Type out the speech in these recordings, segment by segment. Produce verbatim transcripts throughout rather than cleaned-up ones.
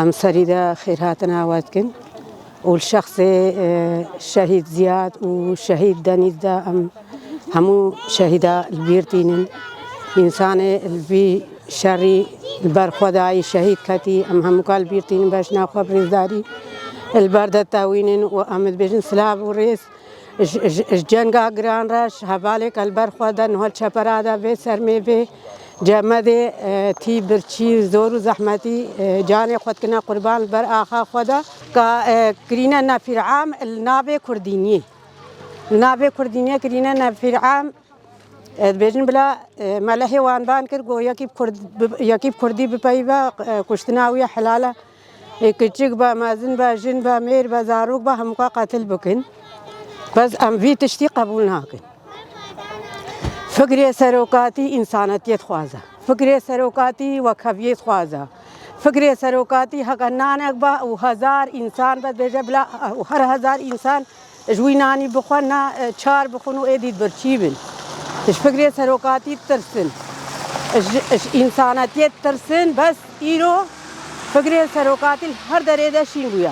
Em serî de xêrhatina we dikin û li şexsê, e, şehîd Ziyad û şehîd Denîz de em hemû şehîda li bîr tînin. Însanê li vî şerî li ber xwe dayî şehîd ketî, em hemûka li bîr tînin, beşna xwe bi rêzdarî li ber de tewînin û em dibêjin silav û rêz. Ji, ji, ji cenga giran re, ji hevalê ke li ber xwe de niha li çepera de vê sermê vê cemedê, e, tî birçî zor û zehmetî, e, canê xwe dikine qurban li ber axa xwe de. Ka, e, kirîne nefîr am li navê kurdîniyê. Li navê kurdîniyê kirîne nefîr am, e, dibêjin bila, e, melehê wan ban kir, got yekî bi kurd-, bi, yekî bi kurdî bipeyive, e, kuştina wî helal e. Ê kiçik be, mezin be, jin be, mêr be, zarok be, hemûka qetil bikin. Bes em vî tiştî qebûl nakin. Fikrê serokatî însanetiyê dixwaze. Fikrê serokatî wekheviyê dixwaze. Fikrê serokatî heke nanek be û hezar însan be, dibêje bila û her hezar însan ji wî nanî bixwe, na, e, çar bixwin û êdî birçî bin. Ji fikrê serokatî tirsin. Ji, ji însanetiyê tirsin, bes îro fikrê serokatî li her derê de şîn bûye.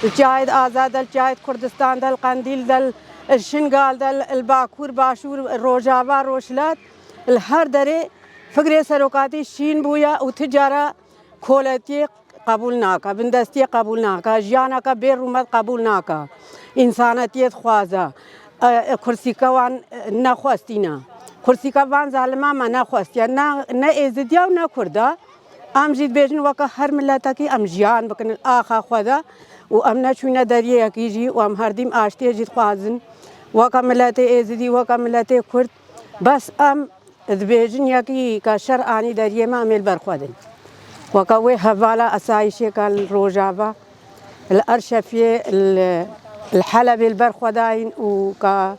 Li Çiyayê Azad de, li Çiyayê Kurdistan de, li Qendîl de, li Şingal de, li Bakur, Başûr, Rojava, Rojhilat, li her derê fikrê serokatî şîn bûye û ti cara koletiyê qebûl nake, bindestiyê qebûl nake, jiyaneke bê rûmet qebûl nake. Însanetiyê dixwaze. E, e, kursîke wan, e, nexwestîne. Kursîke van zalima me nexwestiye. Ne, ne êzidiya û ne kurda. Em jî dibêjin weke her miletekî em jiyan bikin axa xwe de û em neçûne deriyeyekî jî û em herdîm aştiyê jî dixwazin. Weke miletê êzidî, weke miletê kurd. Bes em dibêjin yekî ka şer anî deriyê me, em ê li ber xwe din. Weke wê hevala asayîşê ka li Rojava, li Erşefiyê, li, li Helebê li ber xwe dayîn û ka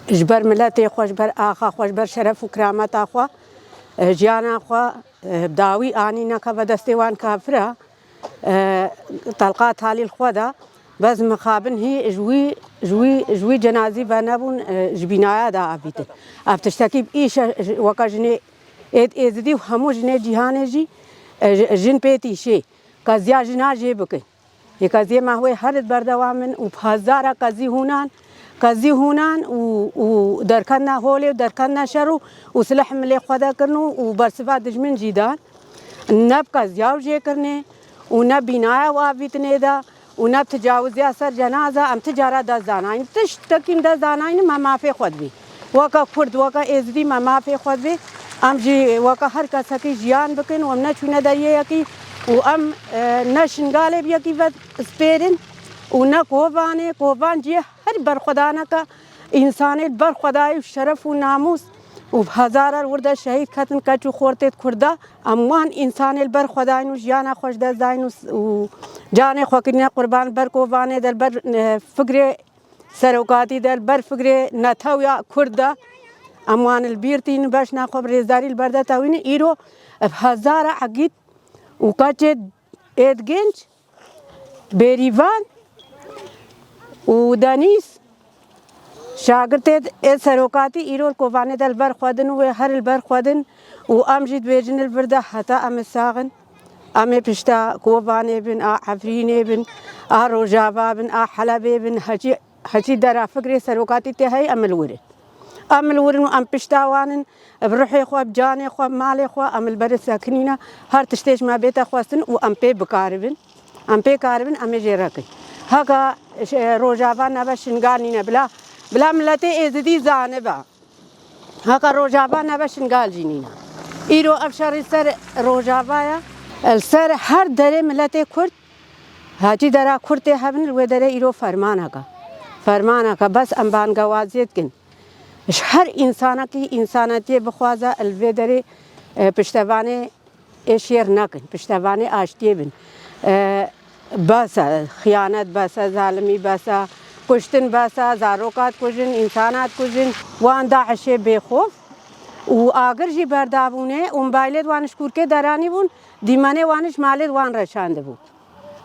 ji ber miletê xwe, ji ber axa xwe, ji ber şeref û kirameta xwe, e, jiyana xwe, e, bi dawî anî, nekeve destê wan kafira. E, telqa talî li xwe de, bes mixabin hî ji wî, ji wî, ji wî cenazî venebûn, e, ji bînaya de avîtin. Ev tiştekî bi îş e, ji, weke jinê êd êzidî û hemû jinê cîhanê jî, e, ji, jin pê tîşê. Qeziya jina jê bikin. Yê qeziyê me wê her di berdewam in û bi hezara qezî hûnan, qezî hûnan û, û derketine holê û derketine şer û, û sileh milê xwe de kirin û, û bersiva dijmin jî dan. Ne bi qeziya û jêkirinê û ne bînaya û avîtinê de û ne bi ticawiziya ser cenaza em ti cara dest danayîn. Tiştekî em dest danayîn me mafê xwe dibî. Weke Kurd, weke Êzidî me mafê xwe dibî. Em jî weke her kesekî jiyan bikin û em neçûne deriyeyekî û em, e, ne Şingalê bi yekî ve spêrin û ne Kobanê. Koban cihê her berxwedaneke însanê li ber xwe dayî û şeref û namûs û bi hezaran wir de şehîd ketin keç û xortê Kurda. Em wan însanê li ber xwe dayîn û jiyana xwe ji dest dayîn û s-, û canê xwe kirine qurban li ber Kobanê de, li ber, e, fikrê serokatî de, li ber fikrê netew ya Kurd de. Em wan li bîr tînin, beşna xwe bi rêzdarî li ber de tewînin. Îro bi hezara egît û keçê êd genc, Bêrîvan û Denîz, şagirtê ê serokatî îro li Kobanê de li ber xwe din û wê her li ber xwe din û em jî dibêjin li vir de heta em ê sax in. Em ê pişta Kobanê bin, a Efrînê bin, a Rojava bin, a Helebê bin, heçî, heçî dera fikrê serokatî tê heye, em li wir in. Em li wir in û em pişta wan in, bi ruhê xwe, bi canê xwe, bi malê xwe, em li ber sekinîne, her tiştê ji me bête xwestin û em pê bikaribin. Em pê karibin, em ê jê re kin. Heka, e, Rojava nebe Şingal nîne, bila, bila miletê Êzidî zanibe. Heka Rojava nebe Şingal jî nîne. Îro ev şerî ser Rojava ye. Li ser her derê miletê Kurd, hacî dera Kurd tê hebin, li wê derê îro ferman heke. Ferman heke, bes em bangewaziyê dikin. Ji her însanekî însanetiyê bixwaze, li vê derê, e, piştevanê ê şêr nekin, piştevanê aştiyê bin. E, bes e, xiyanet bes e, zalimî bes e, kuştin bes e, zaroka dikujin, însana dikujin. Wan DAIŞê bêxof û agir jî berdabûnê û mobaylê wan ji kûrkê deranî bûn, dîmenê wan ji malê wan re şandibû.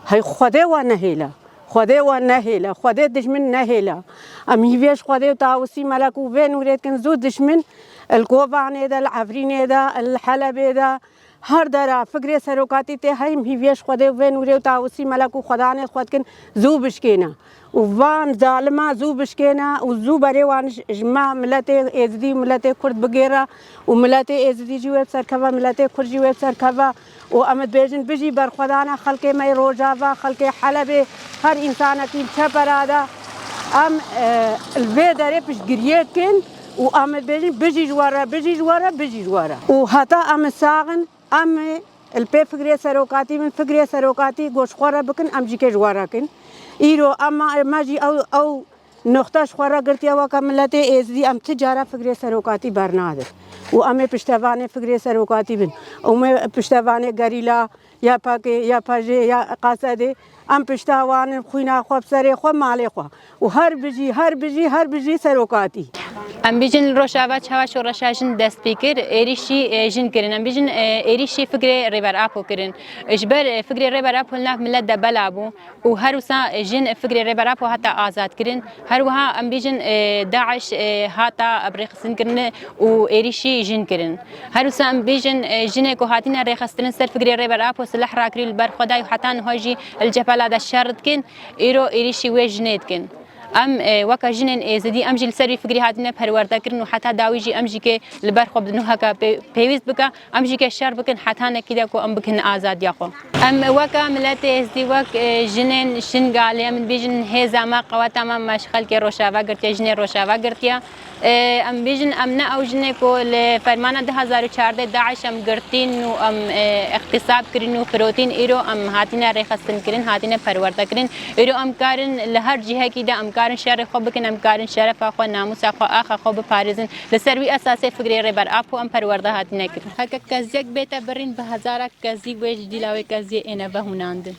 Hey Xwedê we nehêle. Xwedê we nehêle. Xwedê dijmin nehêle. Em hîvê ji Xwedê û Tawusî Melek û vê nûrê dikin zû dijmin li Kobanê de, li Efrînê de, li Helebê de, Her dera fikrê serokatî tê heyîm hîviyê ji Xwedê û vê nûrê û tawusî melek û xwedanê xwe dikin zû bişkêne. Û van zalima zû bişkêne û zû berê wan ji, ji me miletê Êzidî û miletê Kurd bigêre û miletê Êzidî jî wê bi ser keve, miletê Kurd jî wê bi ser keve. Û em dibêjin bijî berxwedana xelkê me yê Rojava, xelkê Helebê, her însanekî li çepera de. Em, e, li vê derê piştgiriyê dikin û em dibêjin bijî ji we re, bijî ji we re, bijî ji we re. Û heta em sax in, em li pê fikrê serokatî bin, fikrê serokatî ku ji xwe re bikin, em jî kê ji we re kin. Îro em, me jî ew, ew noxte ji xwe re girtiye weke miletê Êzidî, em ti cara fikrê serokatî bernadin. Û em ê piştevanê fikrê serokatî bin. Û em ê piştevanê gerîla, ya P K K, ya P J, ya Q S D. Em pişta wan in, xwîna xwe bi serê xwe, malê xwe. Û her bijî, her bijî, her bijî serokatî. Em bijin li Rojava çawa şoreşa jin dest pê kir, êrîşî, e, jin kirin. Em bijin, e, êrîşî fikrê Rêber Apo kirin. Ji ber, e, fikrê Rêber Apo li nav milet de bela bû û her wisa, e, jin fikrê Rêber Apo hate azad kirin. Her wiha em bijin, e, DAIŞ, e, hate rêxistin kirin û êrîşî jin kirin. Her wisa em bijin, e, jinê ku hatine rêxistin ser fikrê Rêber Apo silah rakirî li ber xwe dayî û heta niha jî li cepela de şer dikin. Îro êrîşî wê jinê dikin. Em, e, weke jinên Êzidî, em jî li ser vî fikrî hatine perwerde kirin û heta dawî jî em jî kê li ber xwe bi nuheke pê-, pêwîst bike, em jî kê şer bikin heta nekî de ku em bikin azadiya xwe. Em weke miletê Êzidî, wek, e, jinên Şingalê, em dibêjin hêza me, qeweta me, me ji xelkê Rojava girtiye, jinê Rojava girtiye. E, em bêjin, em ne ew jinê ku li fermana du hazar û çardeh DAIŞ em girtîn û em, e, îxtîsab kirin û firotîn, îro em hatine rêxistin kirin, hatine perwerde kirin. Îro em karin li her cihekî de em karin şerê xwe bikin, em karin şerefa xwe, namûsa xwe, axa xwe biparêzin. Li ser wî esasê fikrê Rêber Apo em perwerde hatine kirin. Heke keziyek bête birîn, bi hezara kezî wê ji dîla wê keziyê êne vehûnandin.